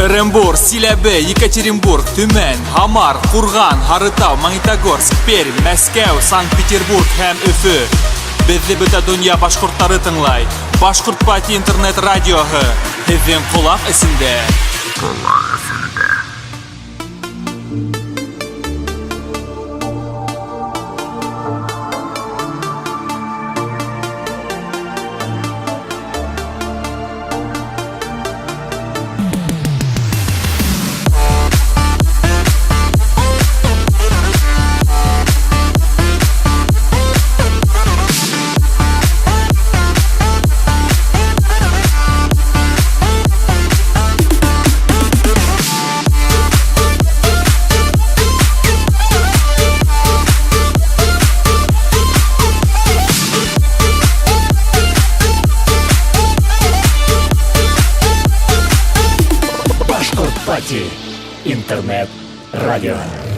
Ырымбур, Силәбе, Екатеринбург, Төмән, Һамар, Ҡурған, Һарытау, Магнитогорск, Пермь, Мәскәү, Санкт-Петербург һәм Өфө. Беҙҙе бөтә донъя башҡорттары тыңлай. Башҡорт Пати интернет радиоһы. Һеҙҙең ҡолаҡ эсендә. Ҡолаҡ эсендә. Башҡорт Пати. Интернет радио.